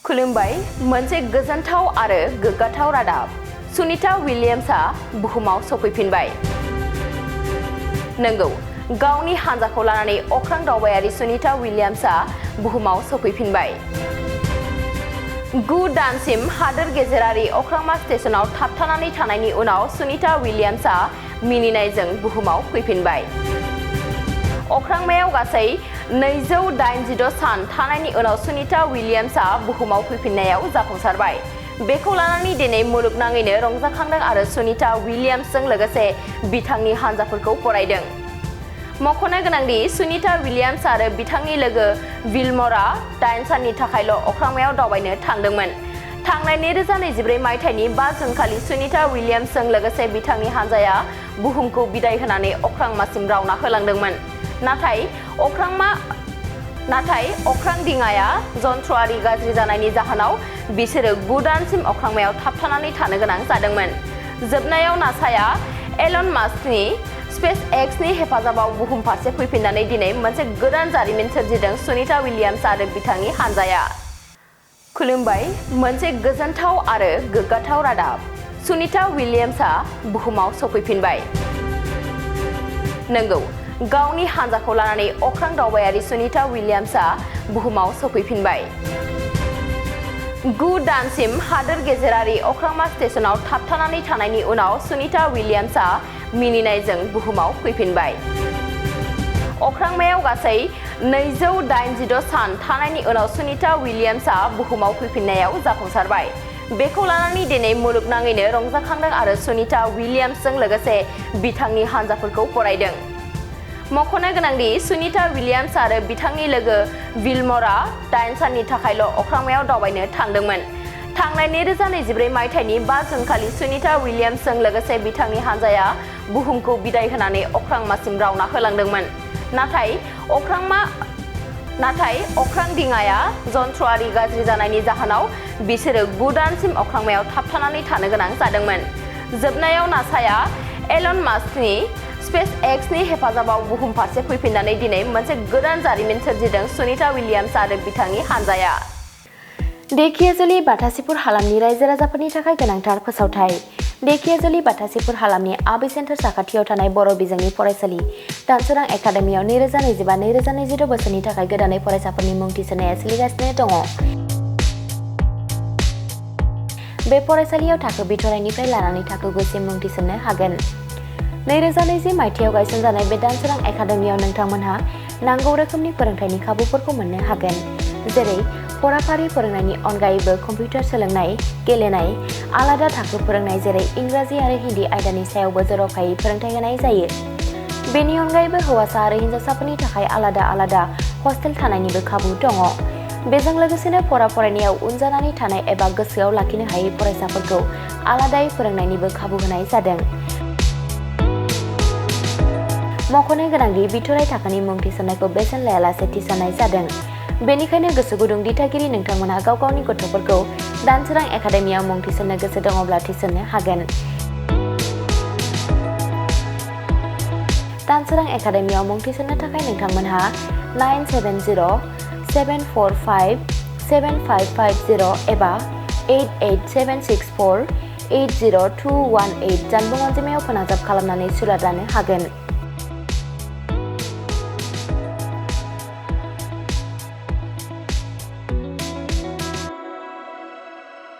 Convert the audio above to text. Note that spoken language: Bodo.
खुलुमबाय मोनसे गोजोनथाव आरो गोग्गाथाव रादाब सुनीता विलियम्सआ बुहुमाव सफैफिनबाय। नंगौ, गावनि हानजाखौ लानानै अख्रां दावबायारि सुनीता विलियम्सआ बुहुमाव सफैफिनबाय। 9 दानसिम हादोर गेजेरारि अख्रांमा स्टेशनाव थाबथानानै थानायनि उनाव सुनीता विलियम्सआ मिनिनायजों बुहुमाव फैफिनबाय। अख्रांमायाव गासै 286 सान थानायनि उनाव सुनीता विलियम्सआ बुहुमाव फैफिननायाव जाफुंसारबाय। बेखौ लानानै दिनै मुलुगनाङैनो रंजाखांदों आरो सुनीता विलियम्सजों लोगोसे बिथांनि हानजाफोरखौ बरायदों। मख'नो गोनांदि सुनीता विलियम्स आरो बिथांनि लोगो विल्मरआ 8 साननि थाखायल' अख्रांमायाव दावबायनो थांदोंमोन। थांनाय 2024 मायथाइनि 5 जुनखालि सुनीता विलियम्सजों लोगोसे बिथांनि हानजाया बुहुमखौ बिदाय होनानै अख्रांमासिम रावना होलांदोंमोन। नाथाय अख्रां दिङाया जन्थ्रआरि गाज्रि जानायनि जाहोनाव बिसोरो 9 दानसिम अख्रांमायाव थाबथानानै थानो गोनां जादोंमोन। जोबनायाव नासाया एलन मास्कनि स्पेस एक्सनि हेफाजाबाव बुहुम फारसे फैफिननानै दिनै मोनसे गोदान जारिमिन सोरजिदों सुनीता विलियम्स आरो बिथांनि हानजाया। खुलुमबाय मोनसे गोजोनथाव आरो गोग्गाथाव रादाब सुनीता विलियम्सआ बुहुमाव सफैफिनबाय। नंगौ, गावनि हानजाखौ लानानै अख्रां दावबायारि सुनीता विलियम्सआ बुहुमाव सफैफिनबाय। 9 दानसिम हादोर गेजेरारि अख्रांमा स्टेशनाव थाबथानानै थानायनि उनाव सुनीता विलियम्सआ मिनिनायजों बुहुमाव फैफिनबाय। अख्रांमायाव गासै 286 सान थानायनि उनाव सुनीता विलियम्सआ बुहुमाव फैफिननायाव जाफुंसारबाय। बेखौ लानानै दिनै मुलुगनाङैनो रंजाखांदों आरो सुनीता विलियम्सजों लोगोसे बिथांनि हानजाफोरखौ बरायदों। मख'नो गोनांदि सुनीता विलियम्स आरो बिथांनि लोगो विल्मरआ 8 साननि थाखायल' अख्रांमायाव दावबायनो थांदोंमोन। थांनाय 2024 मायथाइनि 5 जुनखालि सुनीता विलियम्सजों लोगोसे बिथांनि हानजाया बुहुमखौ बिदाय होनानै अख्रांमासिम रावना होलांदोंमोन। नाथाय अख्रां दिङाया जन्थ्रआरि गाज्रि जानायनि जाहोनाव बिसोरो 9 दानसिम अख्रांमायाव थाबथानानै थानो गोनां जादोंमोन। जोबनायाव नासाया एलन मास्कनि स्पेस एक्सनि हेफाजाबाव बुहुम फारसे फैफिननानै दिनै मोनसे गोदान जारिमिन सोरजिदों सुनीता विलियम्स आरो बिथांनि हानजाया। धेकियाजुलि बाथासिपुर हालामनि रायजो राजाफोरनि थाखाय गोनांथार फोसावथाय। धेकियाजुलि बाथासिपुर हालामनि आबै सेन्टार साखाथियाव थानाय बर' बिजोंनि फरायसालि दानसोरां एकाडेमियाव 2025-2026 बोसोरनि थाखाय गोदानै फरायसाफोरनि मुं थिसननाया सोलिगासिनो दङ। बे फरायसालियाव थाखो बिथराइनिफ्राय लानानै थाखो 9 सिम मुं थिसननो हागोन। 2020 मायथाइयाव गायसनजानाय बे दानसोरां एकाडेमियाव नोंथांमोनहा नांगौ रोखोमनि फोरोंथायनि खाबुफोरखौ मोननो हागोन, जेरै फराफारि फोरोंनायनि अनगायैबो कम्पिउटार सोलोंनाय, गेलेनाय, आलादा थाखो फोरोंनाय जेरै इंराजि आरो हिन्दी आयदानि सायावबो जर'खायै फोरोंथाय होनाय जायो। बेनि अनगायैबो हौवासा आरो हिन्जावसाफोरनि थाखाय आलादा हस्टेल थानायनिबो खाबु दङ। बेजों लोगोसेनो फरायनायाव उन जानानै थानाय एबा गोसोआव लाखिनो हायै फरायसाफोरखौ आलादायै फोरोंनायनिबो खाबु होनाय जादों। मख'नो गोनांदि बिथराइ थाखोनि मुं थिसननायखौ बेसेन लायालासे थिसननाय जादों। बेनिखायनो गोसो गुदुं दिथागिरि नोंथांमोनहा गाव गावनि गथ'फोरखौ दानसोरां एकाडेमियाव मुं थिसननो गोसो दङब्ला थिसननो हागोन। दानसोरां एकाडेमियाव मुं थिसननो थाखाय नोंथांमोनहा 9770-745-7550 एबा 8876480218 जानबुं अनजिमायाव फोनांजाब खालामनानै सुलाद लानो हागोन।